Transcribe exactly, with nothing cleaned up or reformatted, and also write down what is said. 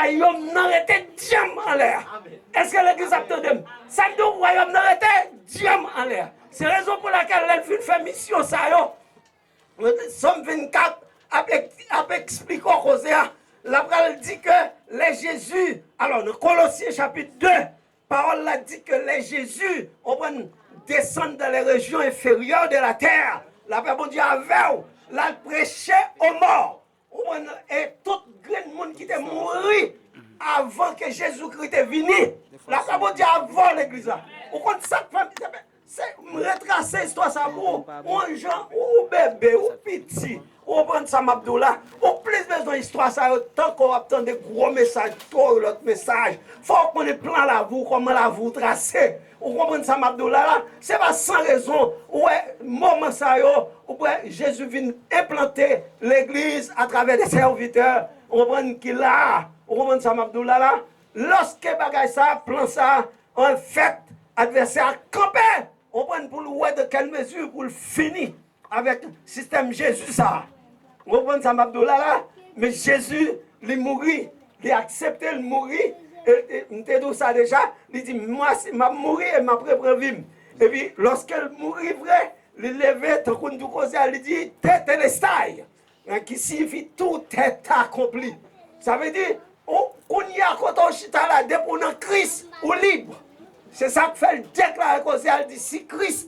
Wayòm nan rete dyanm anlè a. Èske legliz ap tande m? Sa m di w, wayòm nan rete dyanm anlè a. Se rezon pou lakèl lè l fin fè misyon sa yo, Sòm vennkat ap, ap eksplike w koze a. L ap pral di ke lè Jezi, alò, nan Kolosyen chapit de, pawòl la di ke lè Jezi, w konprann, desann dans les régions inférieures de la terre, lapè Bondye avè w, l al preche aux morts. Ou konprann? E tout grenn moun ki te mouri avan ke Jezikri te vini, lapè Bondye avè w, legliz la. Ou konn sa k fè m, se, m retrase istwa sa pou ou. Yon jan, ou bebe, ou piti, ou konprann sa m ap di w la. Ou plis bezwen istwa sa yo tanke w ap tande gwo mesaj, twò lòt mesaj. Fò w konnen plan lavi w, kòman lavi w trase. Ou konprann sa m ap di w la la? Se pa san rezon, ou wè, moman sa yo, ou wè, Jezi vin enplante legliz atravè de sèvitè, ou konprann, ki la a. Ou konprann sa m ap di w la la? Lòske bagay sa a, plan sa a, an fèt, advèsè a kanpe, ou konprann, pou l wè de kèl mezi pou l fini avèk sistèm Jezi sa a. Ou konprann sa m ap di w la la? Men Jezi, li mouri, li aksepte l mouri. E, e, m te di w sa deja, li di, "Mwen, si m ap mouri e m ap repran vi m." Epi, lòske l mouri vre, li leve, tankou n di w koze a, li di, "Tetelestai." Hein, ki siyifi tout est accompli. Sa vle di, ou, kounye a kote w chita la, depi w nan Kris, ou lib. Se sa k fè l deklare koze a, l di, "Si Kris